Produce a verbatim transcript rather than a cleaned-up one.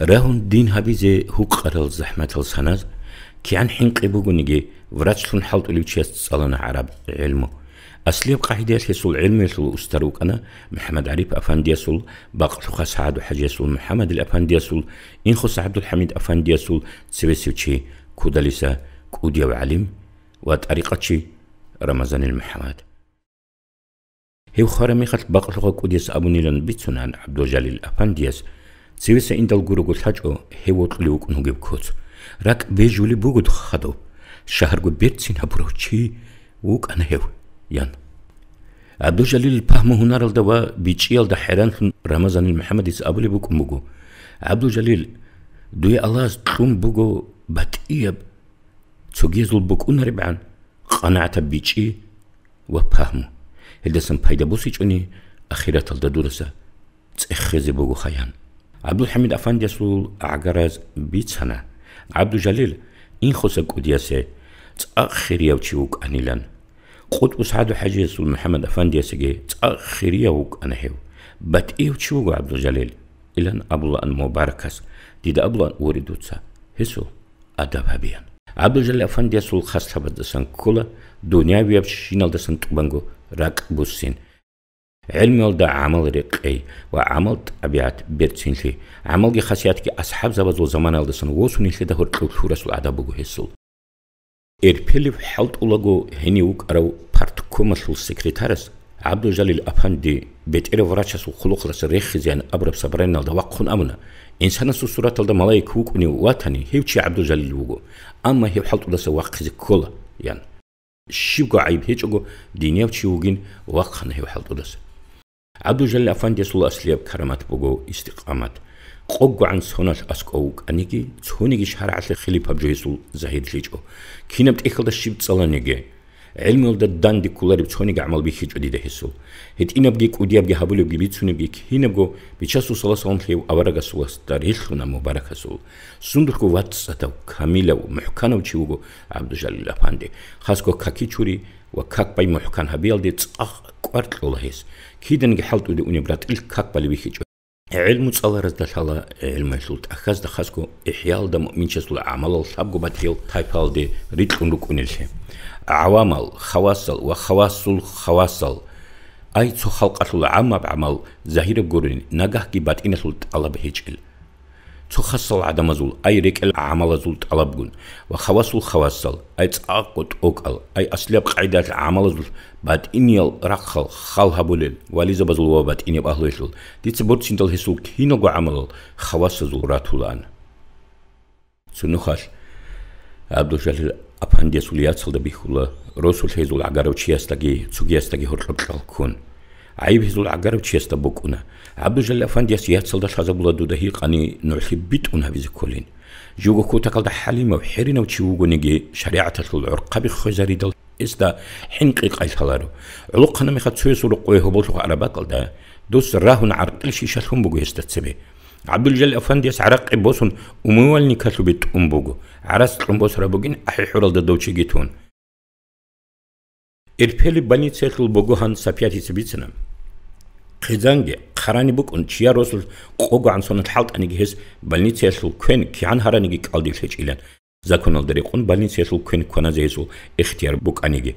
Рагьун дин гьабизе гьукъарал захӀматал саназ, кигӀан хӀинкъи бугониги, врачлъун хӀалтӀулев чияс цӀалана гӀараб гӀелму. Аслияб къагӀидаялъ гьесул гӀелмуялъул устар вукӀана МухӀаммад ГӀариф афандиясул, Бакълъухъа СагӀаду-хӀажиясул, МухӀаммадил афандиясул, Инхоса ГӀабдулхӀамид афандиясул цевесев чи, Кудалиса кӀудияв гӀалим ва тӀарикъатчи Рамазанил МухӀаммад. Гьев хвараб мехалъ Бакълъухъа кӀудияс абунилан бицунаан ГӀабдулжалил афандияс, цевеса индал гурого лъачӀо гьев вокьулев вукӀун вугеб куц. РакӀ бежулеб буго хадуб, шагьарго берцин гьабурав чи вукӀана гьев, ян. ГӀабдулжалил пагьму-гьунаралда ва бичӀчӀиялда хӀайранлъун Рамазанил МухӀаммадица абулеб букӀун буго: «ГӀабдулжалил, дуе Аллагьас кьун буго батӀияб цогиязул букӀунаребгӀан къанагӀатаб бичӀчӀи ва пагьму. Гьелдасан пайда босичӀони, ахираталда дураса цӀехезе бугоха», — ян. ГӀабдулхӀамид афандиясул гӀагараз бицана ГӀабдулжалил Инхоса кӀудиясе цӀакъ хирияв чи вукӀанилан. КъутӀбу СагӀаду-хӀажиясул МухӀаммад афандиясеги цӀакъ хирияв вукӀана гьев. «БатӀияв чи вуго ГӀабдулжалил», — илан абулаан Мубаракас, дида абулаан: «Воре дуца, гьесул адаб гьабеян». ГӀабдулжалил афандиясул хаслъабаздасан ккола дунявиябщиналдасан тӀубанго ракӀ буссин. ГӀелмуялда гӀамал рекъей ва гӀамал-тӀабигӀат берцинлъи, гӀамалги хасиятги асхӀабзабазул заманаялдасан восун нилъеда гьоркьов лъурасул гӀадаб буго гьесул. Эрпелив хӀалтӀулаго гьенив вукӀарав парткомалъул секретарас ГӀабдулжалил афанди бетӀерав врачасул хъулухъалдаса рехизеян абураб собраниялда вахъун абуна: «Инсанасул сураталда малаик вукӀунев ватани, гьев чи ГӀабдулжалил вуго, амма гьев хӀалтӀудаса вахъизе ккола», — ян. Щибго гӀайиб гьечӀого, динияв чи вугин, вахъана гьев хӀалтӀудаса. ГӀабдулжалил афандиясул аслияб карамат буго истикъамат. КъогогӀан соналъ аскӀов вукӀаниги, цониги шаргӀалъе хилипаб жо гьесул загьирлъичӀо. Кинаб тӀехьалда щиб цӀаланиги, гӀелмуялда данде кколареб цониги гӀамал бихьичӀо дида гьесул. ГьитӀинабги кӀудиябги гьабулебги бицунебги кинабго Бичасул саласалам лъеяв аварагасул васда релълъуна Мубаракасул. Сундулъго вацӀцӀадав, камилав, мухӀканав чи вуго ГӀабдулжалил афанди. Хасго какичури ва как бай мухӀкан гьабиялде цӀакъ кӀвар кьола гьес. Киданиги хӀалтӀуде унеб ратӀил как балев вихьичӀо. ГӀелму цӀаларазда лъала гӀелмуялъул тӀахьазда, хасго ИхӀяалда муъминчиясул гӀамалал лъабго батӀиял тайпаялде рикьун рукӀунеллъи. ГӀавамал, хавасал ва хавасул хавасал. Ай цо халкъалъул гӀаммаб гӀамал загьираб гурин, нагагьги батӀиналъул тӀалаб гьечӀел. Цо хасал гӀадамазул, ай рекӀел гӀамалазул тӀалабгун, ва хавасул хавасал, ай цӀакъго тӀокӀал, ай аслияб къагӀидаялъ гӀамалазул батӀиниял рахъал хал гьабулел вализабазул ва батӀияб агьлуялъул, дица борциндал гьесул киналго гӀамалал хавасазул ратулаан. Цо нухалъ ГӀабдулжалил апандиясул яцалда бихьула, росулъ гьезул гӀагарав чиясдаги цогиясдаги гьоркьоб кьал ккун. ГӀайиб гьезул гӀагарав чиясда букӀуна. ГӀабдулжалил афандияс яцалда лъазабула дуда гьикъани нугӀлъи битӀун гьабизе кколин. Живго кутакалда хӀалимав, хӀеринав чи вугониги, шаригӀаталъул гӀорхъаби хвезаридал гьесда хӀинкъи къайлъаларо. ГӀолохъана мехалъ цоясул рокъове гьоболлъухъ гӀараб бакӀалда, дос рагьун гӀаркьил шиша лъун буго гьесда цебе. ГӀабдулжалил афандияс гӀаракъи босун умывальникалъубе тӀун буго, гӀарац кьун босараб бугин ахӀи-хӀуралда дов чиги тун. Эрпелиб больницаялъул богогьан Сапиятица бицана. Хъизанги, хъарани букӀун, чияр росулъ къогогӀан соналъ хӀалтӀаниги гьес больницаялъул квен кигӀан гьараниги кӀалдиб лъечӀилан. Законалда рекъон больницаялъул квен кваназе гьесул ихтияр букӀаниги.